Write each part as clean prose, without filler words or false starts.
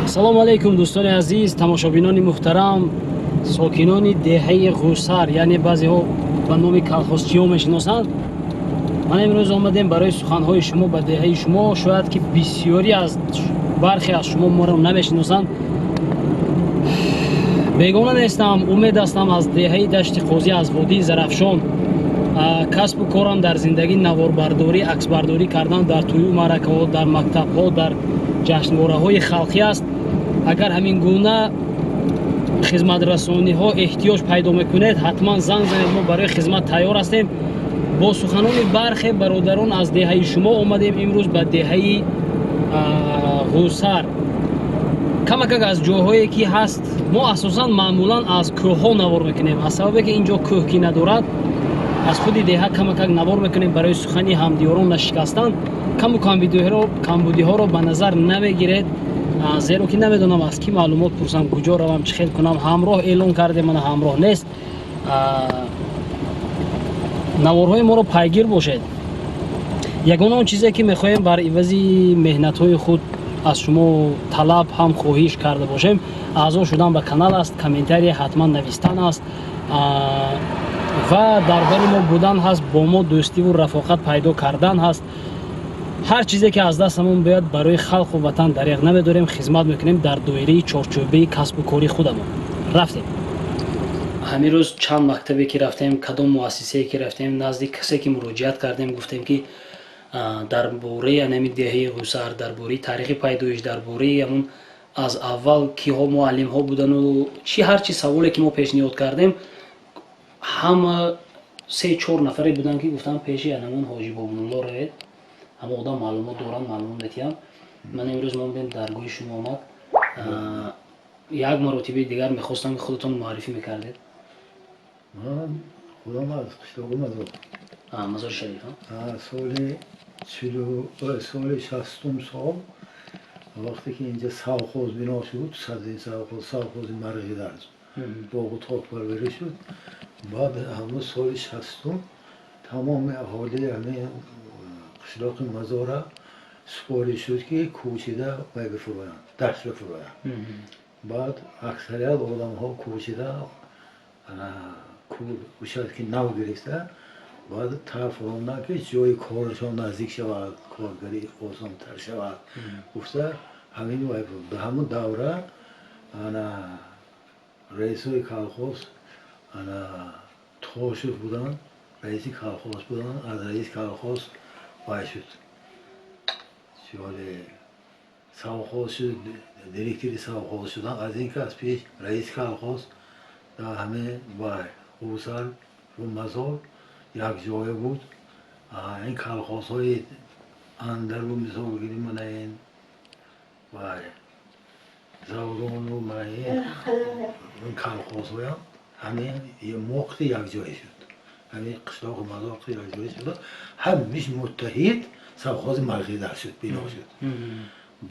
Ассалому алайкум, дӯстони азиз, тамошобинони муҳтарам, сокинони деҳаи Ғусар, яъне баъзеҳо ба номи колхозчиҳо мешиносанд. Ман имрӯз омадем барои суханҳои шумо ба деҳаи шумо. Шояд ки бисёрӣ аз бархе аз шумо моро намешиносанд. Бегона нестам, Умед ҳастам аз деҳаи Дашти Қозӣ, аз водии Зарафшон. Касбу корам дар зиндагӣ наворбардорӣ, аксбардорӣ кардан дар тӯю маъракаҳо, дар мактабҳо, дар ҷашнвораҳои халқӣ аст. Агар ҳамин гуна хизматрасониҳо эҳтиёҷ пайдо мекунед, ҳатман занг занед, мо барои хизмат тайёр ҳастем. Бо суханони бархе бародарон аз деҳаи шумо омадем имрӯз ба деҳаи Ғусар. Камакак аз ҷойҳое ки ҳаст, мо асосан маъмулан аз кӯҳҳо навор мекунем. Аз сабабе ки ин ҷо кӯҳ ки надорад, аз худи деҳа камакак навор мекунем барои сухани ҳамдиёрон нашикастан. Каму камбудиҳоро ба назар намегиред, зеро ки намедонам аз кӣ маълумот пурсам, куҷо равам, чӣ хел кунам. Ҳамроҳ эълон кардем, мана ҳамроҳ нест. Наворҳои моро пайгир бошед. Ягона он чизе ки мехоҳем бар ивази меҳнатҳои худ аз шумо талаб ҳам хоҳиш карда бошем, аъзо шудан ба канал аст, комментария ҳатман навистан аст ва дар бари мо будан ҳаст, бо мо дӯстиву рафоқат пайдо кардан ҳаст. Ҳар чизе ки аз дастамон биёяд, барои халқу ватан дареғ намедорем, хизмат мекунем дар доираи чорчӯбаи касбу кори худамон. Рафтем. Ҳамин рӯз чанд мактабе ки рафтем, кадом муассисае ки рафтем, назди касе ки муроҷиат кардем, гуфтем ки дар бораи анами деҳаи Ғусар, дар бораи таърихи пайдоиш, дар бораи ҳамун аз аввал киҳо муаллимҳо будану чи, ҳар чи саволе ки мо пешниҳод кардем, ҳама се чор нафаре буданд, ки гуфтанд, пеши анамун Ҳоҷи Бобулло равед, ҳама одам маълумот доранд, маълумот метиҳанд. Ман имрӯз мондем, даргоҳи шумо омад. Як маротибаи дигар мехостам, ки худатон муаррифӣ мекардед. Ман худам аз қишлоқи Мазор. Мазори Шариф. Соли чилу, соли 60-ум сол, вақте ки инҷа совхоз бино шуд, садри совхоз, совхози Марғидарз, боғу токпарварӣ шуд. Баъд ҳамун соли 60-ум тамоми аҳолии ҳамин қишлоқи Мазора супориш шуд, ки кӯчида вай бифуроянд, дашт бифуроянд. Баъд аксарият одамҳо кӯчида, участки нав гирифта, баъд тараф фуромдан, ки ҷои корашон наздик шавад, коргарӣ осонтар шавад гуфта, ҳамин вай буд. Ба ҳамун давра ана раисои колхоз ана Тошев буданд, раиси колхоз буданд. Аз раиси колхоз вай шуд, чиёли совхоз шуд, директори совхоз шуданд. Аз ин кас пеш раиси колхоз дар ҳамин вай Ғусар ру Мазор як ҷое буд. Ин колхозҳои андару, мисол гирим, мана ин вай Заврону, мана ин колхозҳоям ҳамин моқти якҷое шуд. Ҳамин қишлоқи Мазор якҷое шуд, ҳамиш муттаҳид совхози Марғидар шуд, бино шуд.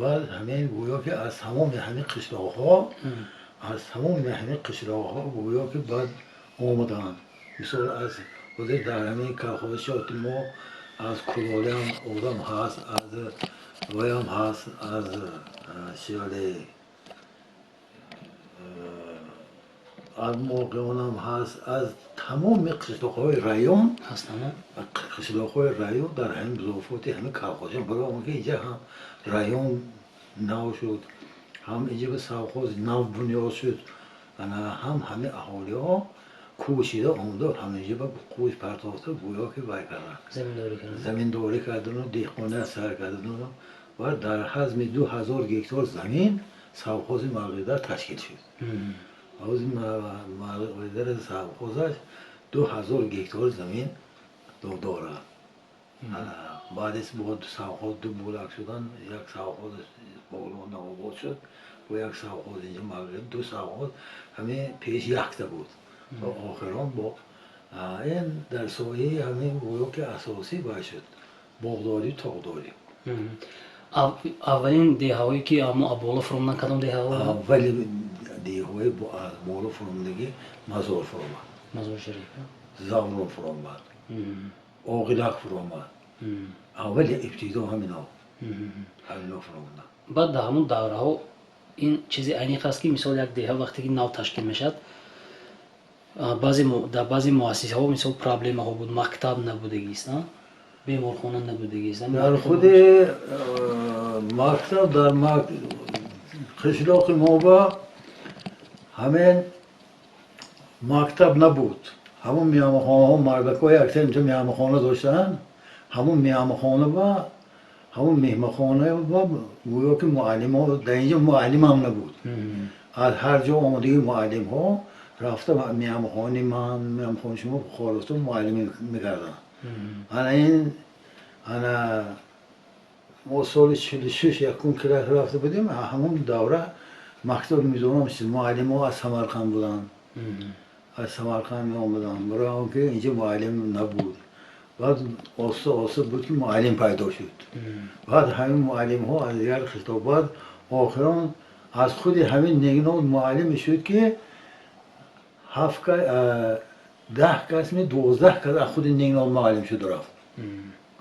Баъд ҳамин гӯё ки аз тамоми ҳамин қишлоқҳо, аз тамоми ҳамин қишлоқҳо гӯё ки баъд омаданд. Мисол, аз ҳозир дар ҳамин колхози шоти мо аз Кулолиам одам ҳаст, аз ваям ҳаст, аз шиёли аз Моқионам ҳаст, аз тамоми қишлоқҳои район. Ҳастанд. Қишлоқҳои район дар ҳамин музофоти ҳамин колхозиам, барои он ки инҷа ҳам район нав шуд, ҳам инҷа ба совхоз нав бунёд шуд, ана ҳам ҳамин аҳолиҳо кӯчида омада, ҳаминҷа ба қӯш партофта, гӯё ки вай карданд. Заминдорӣ карданд. Заминдорӣ кардану деҳқония сар кардану ва дар ҳазми 2000 гектор замин совхози Марғидар ташкил шуд. Ҳози Марғидар совхозаш 2000 гектор замин дорад. Баъдес бо совхоз ду булак шудан, як совхоз боло Навобод шуд, бо як совхоз инҷа Марғидар, ду совхоз. Ҳамин пеш якта буд. Охирон бо ин дар соҳаи ҳамин гӯё ки асосӣ вай шуд, боғдорӣ, тоғдорӣ. Аввалин деҳаҳое ки амо боло фуромдан, кадом деҳаҳо? Аввали деҳаҳои боло фуромдагӣ Мазор фуромад. Мазори Шариф. Заврон фуромад, Оғилак фуромад. Аввали ибтидо ҳамино фуромаданд. Баъд дар ҳамун давраҳо Ин чизи аниқ аст, ки мисол як деҳа вақте ки нав ташкил мешавад, дар баъзе муассисаҳо мисол проблемаҳо буд, мактаб набудагист, беморхона набудагист. Дар худи мактаб, дар қишлоқи мо ба ҳамин мактаб набуд. Ҳамун меҳмонхонаҳо, мардакҳои аксар инҷо меҳмонхона доштанд. Ҳамун меҳмонхона ба ҳамун меҳмонхона ба гӯё ки муаллимҳо дар инҷо муаллимам набуд. Аз ҳар ҷо омадагии муаллимҳо рафта меҳмонхонаи ман, меҳмонхонаи шумо Бухоростон муаллимӣ мекарданд. Ана ин ана мо соли 46 якум класс рафта будем. Ҳамун давра мактаб медонам, муаллимҳо аз Самарқанд буданд, аз Самарқанд меомаданд, барои он ки инҷо муаллим набуд. Баъд оста оста буд, ки муаллим пайдо шуд. Баъд ҳамин муаллимҳо аз дигар қишлоқ, баъд охирон аз худи ҳамин Негнот муаллиме шуд, ки 10 кас ми 12 кас аз худи Негнот муаллим шуд, рафт.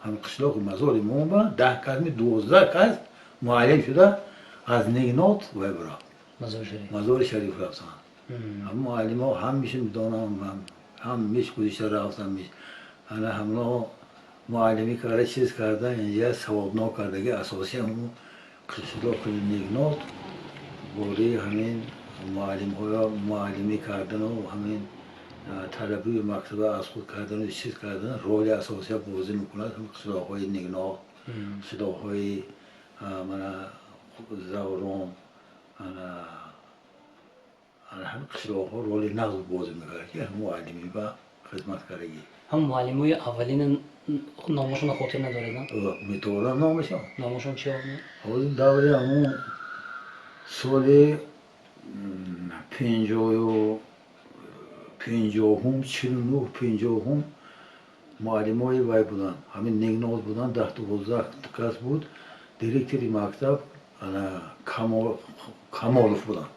Ҳамин қишлоқи Мазори мо ба 10 кас ми 12 кас муаллим шуда аз Негнот вай рафт, Мазори Шариф рафтанд. Ҳам муаллимҳо ҳамиша медонам, ҳамиш гузишта рафтан. Ана ҳамно муаллимӣ карда, чиз карда, инҷа саводнок кардаги. Асоси ҳамун қишлоқи Негнот бораи ҳамин муаллимҳоя муаллимӣ кардану ҳамин талабии мактаба аз худ кардану чиз кардан роли асосия бозӣ мекунад. Қишлоқҳои Негнот, қишлоқҳои мана Заврон, ана ҳамин қишлоқҳо роли нағз бозӣ мекард, ки муаллимӣ ба хизмат кардагӣ. Ҳам муаллимои аввалина номошонро хотир надоред? Метавонам номашон. Номошон чи? Ҳозир даври ҳамун соли пинҷою пинҷоҳум, 49, 50-ум муаллимои вай буданд, ҳамин Негноз буданд, 10-12 кас буд. Директори мактаб Камолов буданд,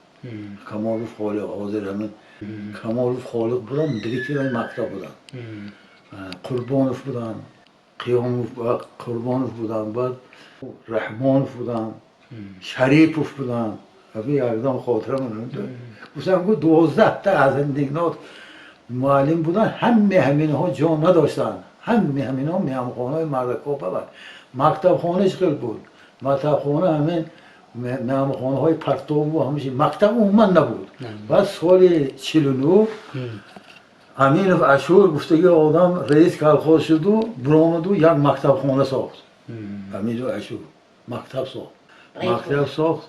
Камолов Холиқ. Ҳозир ҳамин Камолов Холиқ буданд, директори мактаб буданд. Қурбонов буданд, Қиёмов, Қурбонов буданд, баъд Раҳмонов буданд, Шарипов буданд. Якдам хотира гуфтам, гу 12-та аз Негнот муаллим буданд. Ҳаме ҳаминҳо ҷо надоштанд, ҳаме ҳаминҳо меҳмонхонаи мардакопа. Мактабхона чӣ хел буд? Мактабхона ҳамин меҳмонхонаҳои партову ҳамаши, мактаб умуман набуд. Баъд соли 49 Аминов Ашур гуфтаги одам раис колхоз шуду биромаду як мактабхона сохт. Аминов Ашур мактаб сохт, мактаб сохт.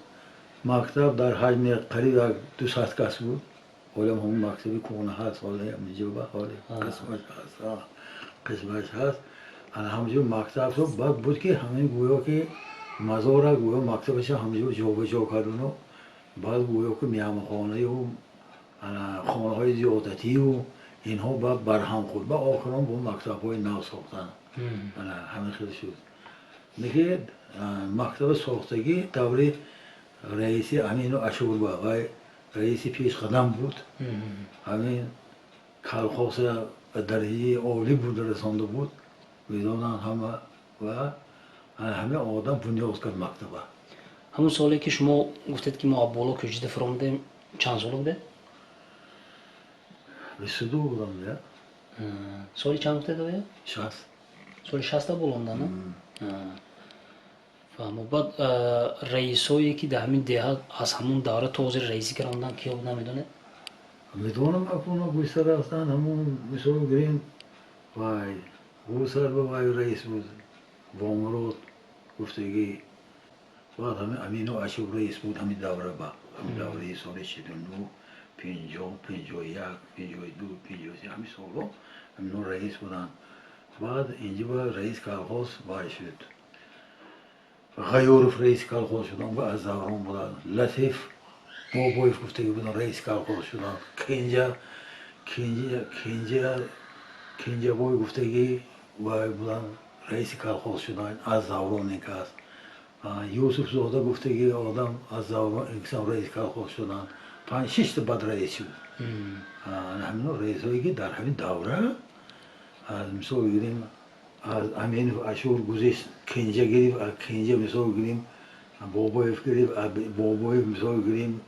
Мактаб дар ҳаҷми қариб як 200 кас буд. Ҳолам ҳамун мактаби кӯҳна ҳаст, ҳоле ҳаминҷоба, ҳоле қисмаш ҳаст, қисмаш ҳаст. Ана ҳамҷо мактаб сохт. Баъд буд, ки ҳамин гӯё ки Мазора гӯё мактабаша ҳамҷо ҷобаҷо кардану баъд гӯё ки меҳмонхонаю хонаҳои зиёдатию инҳо баъд барҳам хӯрд. Ба охирон бо мактабҳои нав сохтанд. Ана ҳамин хел шуд. Лекин мактаби сохтагӣ даври раиси Амину Ашур ба вай раиси пешқадам буд. Ҳамин колхоза ба дараҷаи олӣ бурда расонда буд, медонанд ҳама, ва ҳамин одам бунёд кард мактаба. Ҳамун соле, ки шумо гуфтед, ки мо аз боло кӯчида фуромадем, чанд сола будед? 22 будам я. Соли чанд гуфтед оя? 60. Соли 60-а болонда на? Фаҳмо. Баъд раисое, ки дар ҳамин деҳа аз ҳамун давра то ҳозир раисӣ карда киё буда, медонед? Медонам, акуна гӯшта рафтан. Ҳамун мисол гирем, вай Гусар ба вай раис буд, Бомурод гуфтагӣ. Баъд ҳамин Амину Ашуб раис буд ҳамин давра, ба ҳамин давраи соли 49, 50, 51, 52, 53, ҳамин солҳо ҳамино раис буданд. Баъд инҷа ба раис колхоз вай шуд, Ғаюров раиси колхоз шуданд, аз Заврон буданд. Латиф Бобоев гуфтагӣ буданд, раиси колхоз шуданд. Кенҷа, Кенҷа, Кенҷа, Кенҷабой гуфтагӣ вай буданд, раиси колхоз шуданд, аз Заврон ин кас. Юсуфзода гуфтагӣ одам аз Заврон инкисам раиси колхоз шуданд. Панҷ шишта бад раис шуд. Ҳамино раисҳое, ки дар ҳамин давра, аз мисол гирем, аз Аминов Ашур гузишт, Кенҷа гирифт, аз Кенҷа мисол гирем. Бобоев гирифт, Бобоев мисол гирим,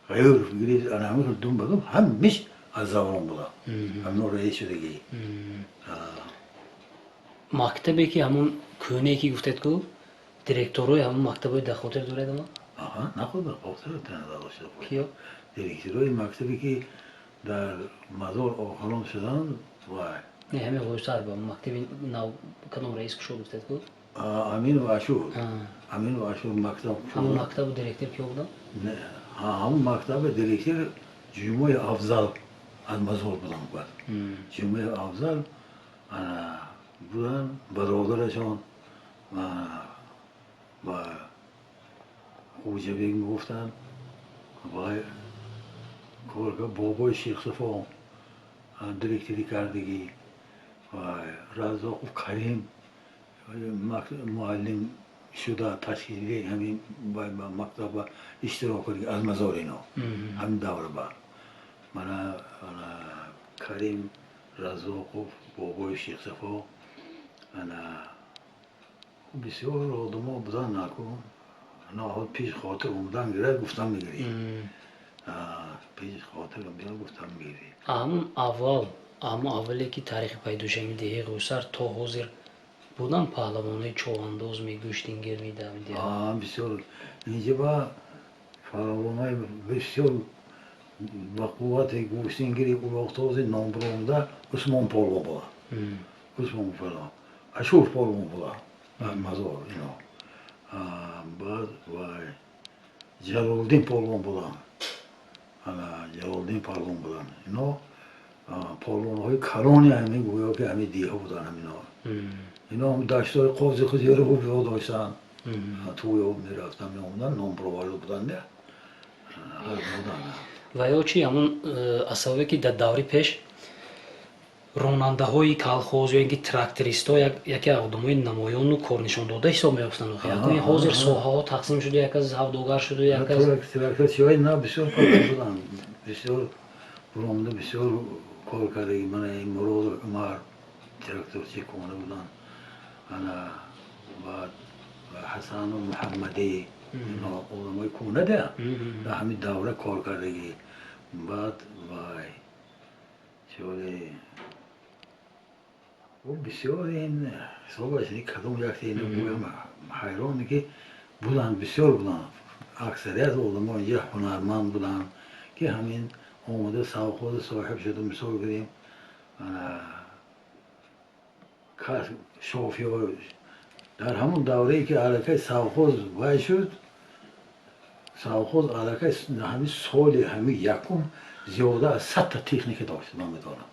Ғайуров гирифт, ана ҳамин дум ба дум ҳамиш аз Заврон буда. Ҳамино раис шудагӣ. Мактабе ки ҳамун кӯҳнае ки гуфтед ку, директорои ҳамун мактабҳои дар хотир доред ама? Аҳа, нахуд хотир дошта. Киё? Директорои мактабе ки дар Мазор охирон шуданд, вай. Не, ҳамин Ғӯсар ба мактаби нав кадом раис кушод гуфтед ку? Аминов Ашур. Аминов Ашур мактаб. Ҳамун мактабу директор киё буданд? Ҳамун мактаби директор Ҷумъаи Афзал аз Мазор буданд баъд. Ҷумъаи Афзал ана буданд, бародарашон ва Ҳуҷабек мегуфтанд, вай кор бобои Шехсафо директорӣ кардагӣ, вай Раззоқов Карим муаллим шуда ташкили ҳамин мактаба иштирок кард аз Мазор ино ҳамин давра ба мана Карим Раззоқов, бобои Шехсафо, ана бисёр одамо буданд. Наку наҳод пеш хотир омадан гирад, гуфтан мегирӣ, пеш хотир биё, гуфтан мегирӣ. Ҳамун аввал, ҳамун аввале ки таърихи пайдошавии деҳаи Ғӯсар то ҳозир буданд паҳлавонои човандоз, гӯштингир медиҳад? Бисёр инҷа ба паҳлавонои бисёр ба қуввати гӯштингири улоғтози номбуромда Усмон полвон буда, Усмон полвон, Ашур полвон буда Мазор ино. Баъд вай Ҷалолиддин полвон буданд, Ҷалолиддин полвон буданд. Ино полвонҳои калони ҳамин гӯё ки ҳамин деҳа буданд ҳамино. Ино даштҳои қози худ ёру биё доштанд, тӯё мерафтанд, меомаданд, номбуроварда буданд. Ва ё чи ҳамун аз сабабе ки дар даври пеш ронандаҳои колхоз ё ин ки трактористҳо яке аз одамои намоёну корнишондода ҳисоб меёфтанд. Ҳозир соҳаҳо тақсим шуда, як аз ҳавдогар шуду, як аз тракторчиҳои на бисёр кор буданд, бисёр буромада, бисёр кор кардаги. Мана Муродов Умар тракторчи кона буданд, ана баъд Ҳасану Муҳаммадӣ, ино одамои кӯна да дар ҳамин давра кор кардагӣ. Баъд вай чоре бисёр ин ҳисобаш кадом якте ино гӯям, ҳайроне ки буданд, бисёр буданд. Аксарият одамо инҷа ҳунарманд буданд, ки ҳамин омода совхози соҳиб шуда. Мисол гирем, кас шофёр дар ҳамон даврае ки аллакай совхоз вай шуд, совхоз аллакай ҳамин соли ҳамин якум зиёда аз 100-та техника дошт. Ман медонам,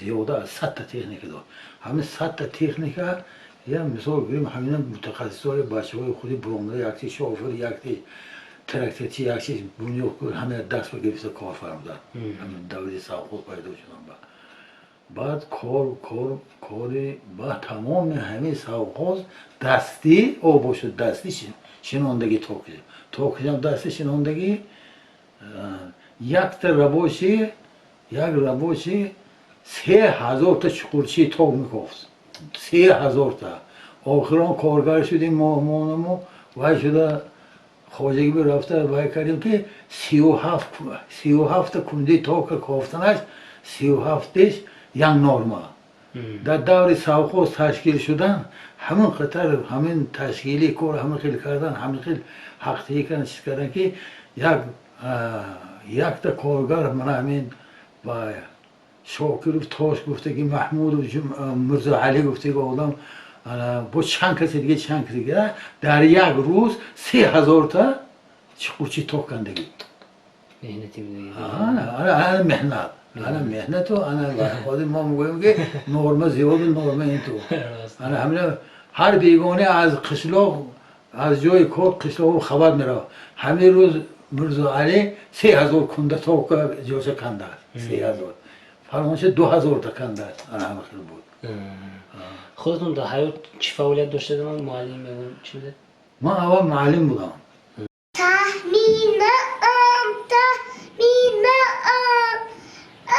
зиёда аз 100-та техника дошт. Ҳамин 100-та техника я мисол гирем, ҳамина мутахассисҳои бачаҳои худи буромада, якти шофер, якти тракторчи, якти бунёд, ҳама даст ба гирифта кор фармуданд. Ҳамин даври совхоз пайдо шудан ба баъд кор кор кори ба тамоми ҳамин совхоз дастӣ обо шуд, дастӣ шинондагӣ, токишам дастӣ шинондагӣ. Якта рабочий, як рабочий 3000-та чуқурчии ток мекофт, 3000-та. Охирон коргар шудем монамо вай шуда, хоҷагӣ рафта вай кардем, ки 37-та кундаи тока кофтанаш, 37-иш як норма. Дар даври совхоз ташкил шудан ҳамин қатар ҳамин ташкили кор ҳамин хел кардан, ҳамин хел ҳақтиҳӣ кардан, чиз кардан, ки як якта коргар, мана ҳамин Шокиров Тош гуфтаги, Маҳмудов Мирзоалӣ гуфтаги одам бо чанд каси дига, чанд каси дига дар як рӯз 3000-та чуқурчи ток кандагӣ. Ана меҳнат, ана меҳнату ана ҳозир мо мегӯем, ки норма зиёду норма ин ту. Ана ҳамина ҳар бегона аз қишлоқ, аз ҷои кор қишлоқу хабар меравад: ҳамин рӯз Мирзоалӣ 3000 кунда тока ҷоша кандааст, 3000, фалонча 2000-та кандааст. Ана ҳама хел буд. Худатон дар ҳаёт чӣ фаъолият доштед? Муаллим чӣ будед? Ман аввал муаллим будам. Таҳминаам, таҳминаам,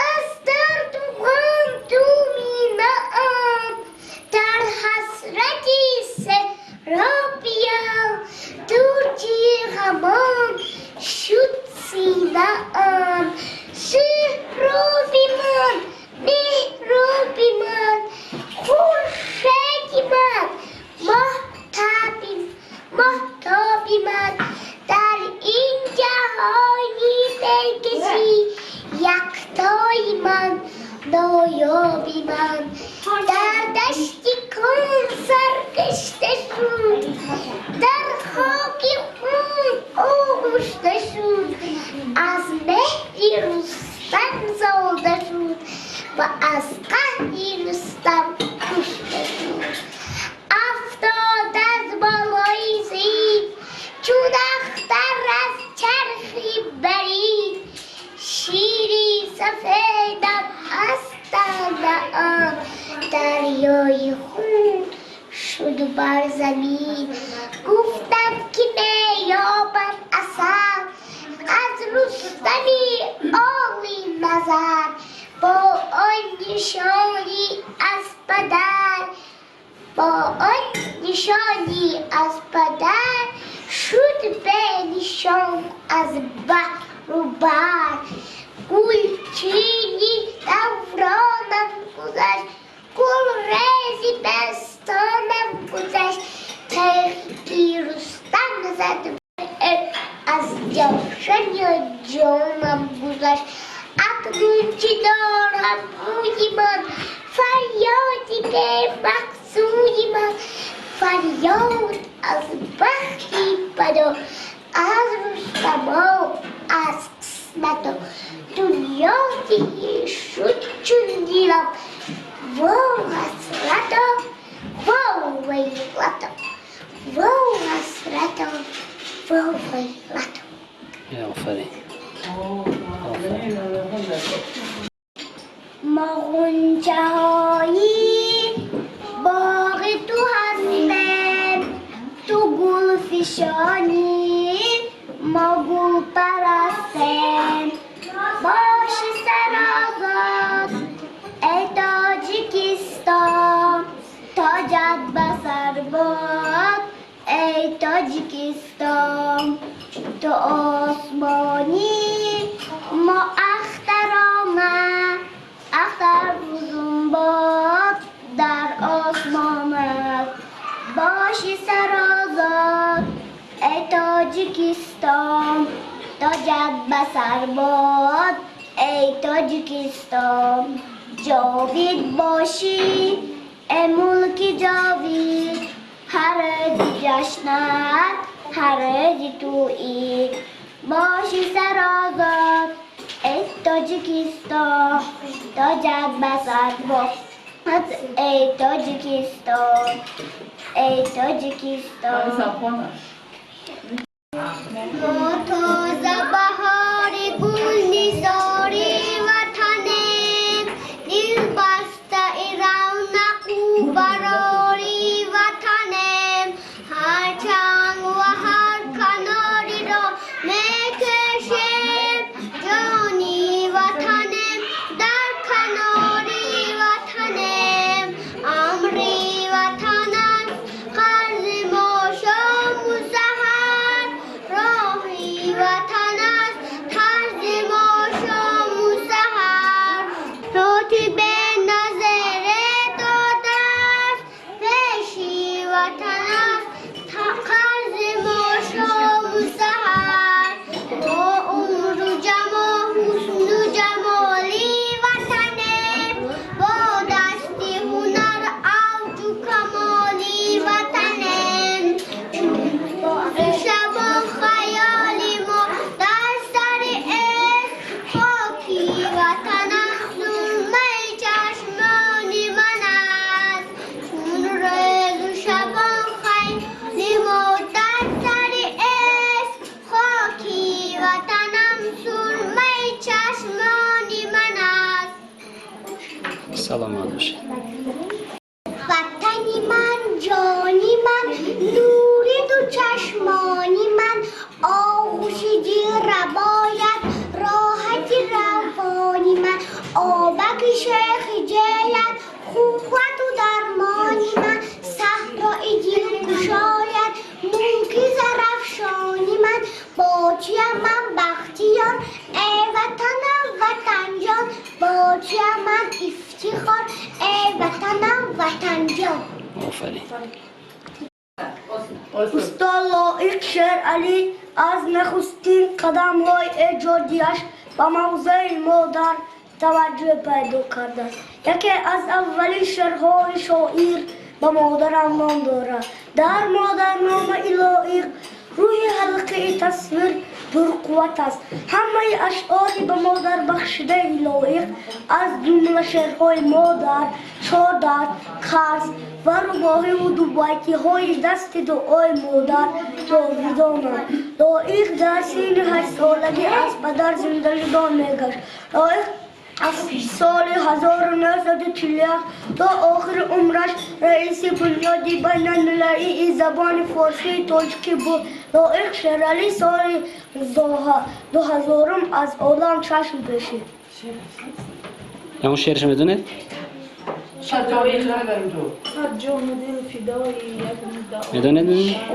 аз дарду ғам думинаам, дар ҳасрати сеҳробиям, ту. камон шуд синаам. Суҳроби ман, меҳроби ман, хуршеди ман, моҳтоби ман, дар ин ҷаҳони дилкашӣ яктои ман, ноёби ман. Дар дашти кун саргашта шуд, дар хоки хун оғушта шуд, аз меҳри Рустам зода шуд ва аз қаҳри Рустам кушта шуд. Афтод аз болои зин, чун ахтар аз чархи барин, шири сафедам аз танаам дарёи хун шуд бар замин. Гуфтам, ки меёбад асал аз Рустами оли назар, бо он нишонӣ аз падар, бо он нишонӣ аз падар шуд бенишон аз баҳру бар. Гулчини давронам гузашт, гулрези бестонам гузашт, теғи Рустам зад, аз ҷавшани ҷонам гузашт. Акнун чӣ дорам бӯи ман, фарёди бемақсуди ман, фарёд аз бахти бадо, аз Рустамо, аз қисмато. Дунё шуд чун дилам, во ҳасрато, во вайлато, во ҳасрато, во вайлато. Офарин. ما غنچه‌های باغ تو هستیم، تو گل فشانی، ما گل پرستیم. باشی سرآزاد ای تاجیکستان، تاجت به سر باد ای تاجیکستان. تو آسمانی، ما اخترانه، اختر فزون باد در آسمانت. باشی سرآزاد ای تاجیکستان، تاجت به سر باد ای تاجیکستان. جاوید باشی ای ملک جاوید، هر روز جشنت، هر روز تو عید. باشی سرآزاد ای تاجیکستان، تاجت به سر باد ای تاجیکستان، ای تاجیکستان. ما تازه بهار گل نثار وطنیم، دل بسته رونق و برار وطنیم. هر چنگ و هر کناری را میکشیم، جانی وطنیم در کنار وطنیم. امر وطن است قرض ما شام و سحر، راهی وطن است طرز ما شام و سحر. رتبه نظر داده است پیشی وطن است قرض ما شام و سحر. با عمر و جمال حسن و جمالی وطنیم، با دست هنر اوج و کمالی وطنیم. شبان خیال ما در سر عشق، خاکی وطن است سرمه چشمان من است. چون روز و شبان خیال ما در سر عشق، خاکی وطنم سرمه چشمان من است. Саломат бошед. Ватани ман, ҷони ман, нури ду чашмони ман, оғӯши дилрабоят, роҳати равони ман, обаки шайхи ҷелат, қуввату дармони ман, саҳрои дилкушояд, мулки зарафшони ман. бахтиёр. Эй ватанам, ватанҷон, бо туям ман ифтихор. Эй ватанам, ватанҷон. Офарин. Устод Лоиқ Шералӣ аз нахустин қадамҳои эҷодиаш ба мавзӯи модар таваҷҷӯҳ пайдо кардааст. Яке аз аввалин шеърҳои шоир ба модарам ном дорад. Дар модарномаи Лоиқ рӯҳи ҳалқаи тасвир пурқувват аст. Ҳамаи ашъори ба модар бахшидаи Лоиқ, аз ҷумла шеърҳои модар, чодар, қарз ва рубоҳиву дубайтиҳои дасти дуои модар ҷовидонанд. Лоиқ дар синни 8-солагӣ аз падар зинда ҷудо мегашт. Лоиқ аз соли 1941 то охири умраш раиси бунёди байналмилалии забони форсии тоҷикӣ буд. Лоиқ Шералӣ соли 2000 аз олам чашм пӯшид. Ягон шеърша медонед? Сад ҷону дил фидои як муддао. Медонед?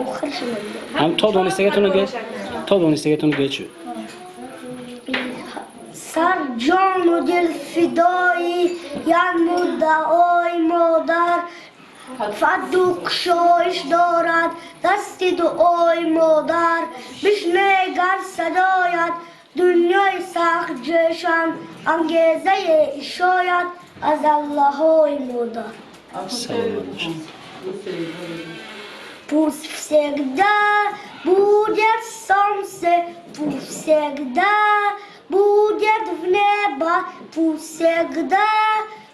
Охирша медонам. Ҳам то донистагиатонро гӯед, то донистагиатонро гӯед чӯ. Сар ҷону дил фидои як муддаои модар, фатҳу кушоиш дорад дасти дуои модар. Бишнегар садоят дунёи сахт ҷӯшан, ангезае ишояд аз аллаҳои модар. Саломат бошед. Пусть всегда будет солнце, пусть всегда будет в небо, пусть всегда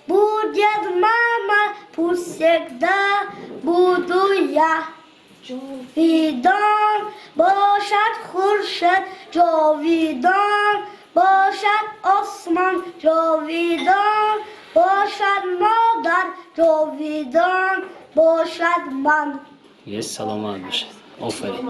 будет мама, пусть всегда буду я. Ҷовидон бошад хуршед, ҷовидон бошад осмон, ҷовидон бошад модар, ҷовидон бошад ман. Е, саломат бошед, офарин.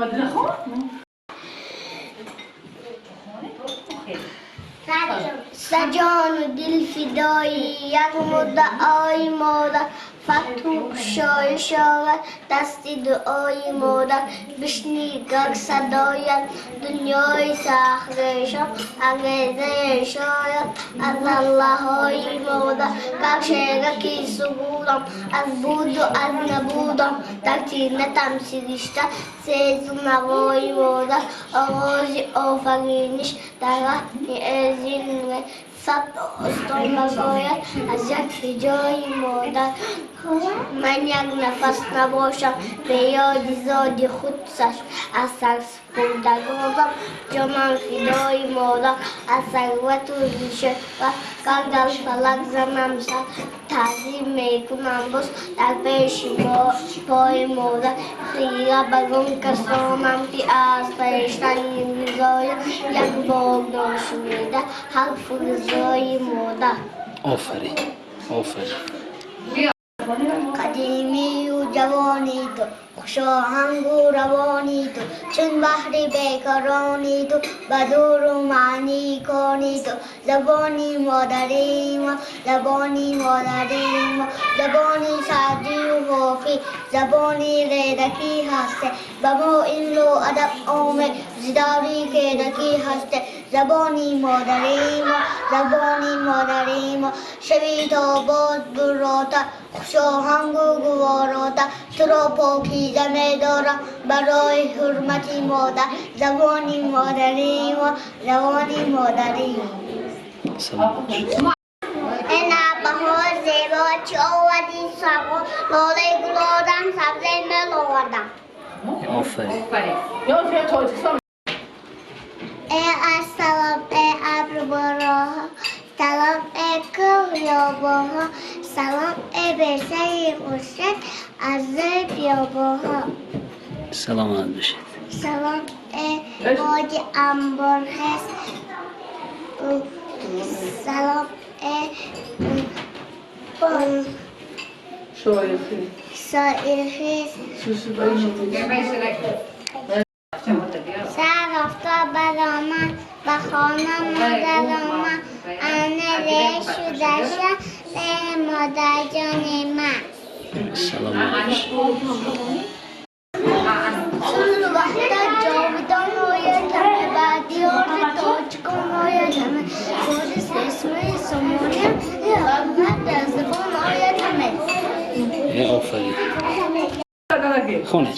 Сар ҷону дил фидои як муддаои модар, фатҳу кушоиш шавад дасти дуои модар. Бишнигар садоят дунёи сахтрешон, ангезае шояд аз аллаҳои модар. Как шераки сугурам аз буду аз набудам, дар тинатам сиришта сезу навои модар. Оғози офариниш дар раҳми эзин, сад остон нагояд аз як ҳиҷои модар. Ман як нафас набошам беёди зоди худ, чашм аз сарсупурдагонам, ҷонам фидои модар. Аз сарвату зишва гар дар фалак занам сар, таъзим мекунам боз дар пеши пои модар. Хира бар он касонам, ки аз хештан мегузоранд як бор ношунида ҳарфу ризои модар. Офарин, офарин. Қадимию ҷавони ту, хушоҳангу равони ту, чун баҳри бекарони ту, ба дуру маънӣ кони ту. Забони модарии мо, забони модарии мо, забони Саъдию Ҳофиз, забони Рӯдакӣ ҳасте. Ба мо илму адаб омез зи даври кӯдакӣ ҳасте. Забони модарии мо, забони модарии мо, шави то боз буррота, хушоҳангу гуворота, туро покиза медорам барои ҳурмати модар. Забони модарии мо, забони модарии мо. Саломат бошед. Ина баҳор зебо, чӣ овардӣ савғо? Лолаи гул овардам, сабзаи мел овардам. Офарин. Э ассалом, э абру бороҳо, салом, э кӯҳ ёбоҳо, салом, э бешаи хуршед аз зери биёбоҳо. Саломат бошед. Салом, э боди анборхез, салом, э соилхез. Сар офтоб баромад, ба хона модар омад, ана решу даша э модарҷони ман. Саломат бошед. Чун ваҳдат ҷовидон ояд ба диёри тоҷ. Исмоили Сомонӣ, ҳикмат дар забон ояд ҳаме. Э, офарин, хонед.